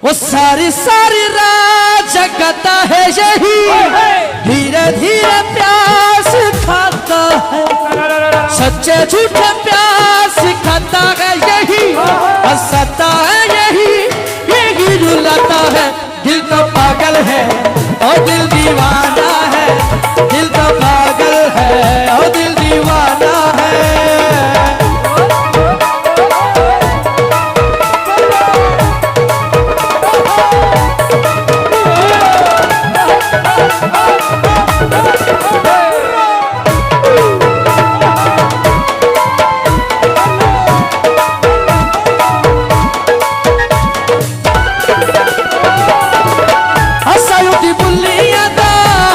वो सारी सारी रात जगाता है यही, धीरे धीरे प्यास खाता है, सच्चे झूठे प्यास खाता है यही, हंसाता है यही, यही रुलाता है। दिल तो पागल है, ओ दिल दीवाना है, दिल तो पागल है, ओ दिल दीवाना है। ہسایو دی بلیاں دا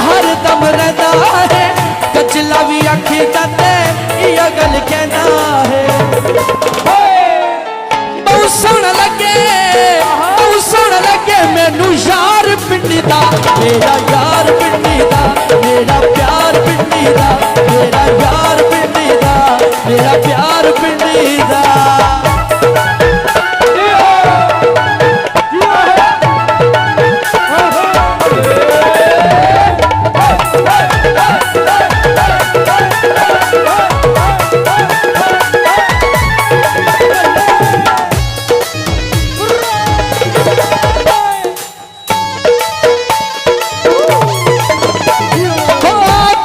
ہر دم رہدا ہے، کچلا وی اکھی دا تے ایہا گل کہندا ہے۔ بہت سوہنا لگے، بہت سوہنا لگے مینوں یار پنڈی دا، میرا یار پنڈی دا، میرا پیار پنڈی دا، میرا یار پنڈی دا، میرا پیار پنڈی دا۔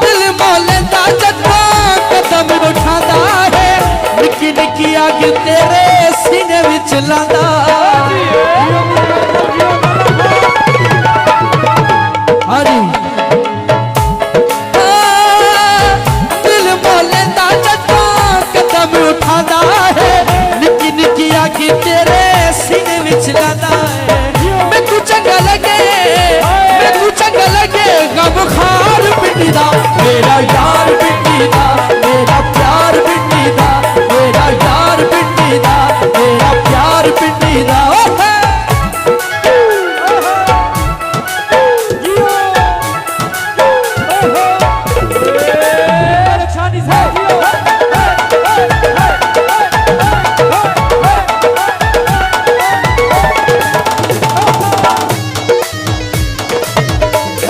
دل مولے دا جداں قدم اٹھاندا ہے، نکی نکی اگ تیرے سینے وچ لاندا۔ ہاں جی۔ دل مولے دا جداں قدم اٹھاندا ہے، نکی نکی اگ تیرے سینے وچ لاندا ہے۔ میکوں چنگا لگے، میکوں چنگا لگے غم خار پنڈی دا، میرا یار پنڈی دا، میرا پیار پنڈی دا، میرا یار پنڈی دا، میرا پیار پنڈی دا۔ اوہ!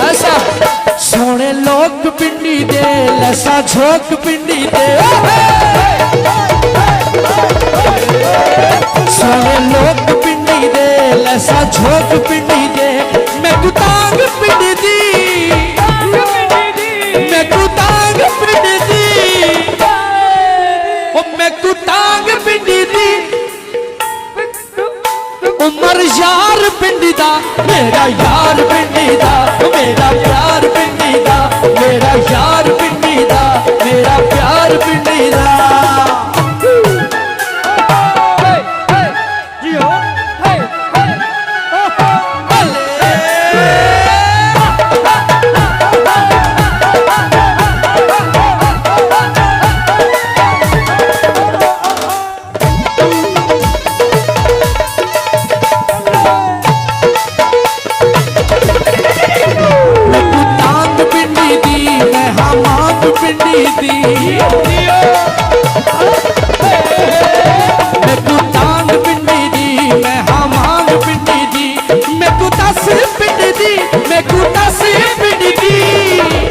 ایسا سوہنے لوک پنڈی دے، لیسا جھوک پنڈی دے۔ سوہنے لوک پنڈی دے، لیسا جھوک پنڈی دے۔ میکوں تانگھ پنڈی دی، میکوں تانگھ پنڈی دی، او میکوں تانگھ پنڈی دی۔ عمر یار پنڈی دا، میرا یار پنڈی دا، میرا پیار پنڈی دا، میرا یار پنڈی دا، میرا پیار پنڈی دا۔ میکوں تانگھ پنڈی دی، میں ہاں مانگھ پنڈی دی۔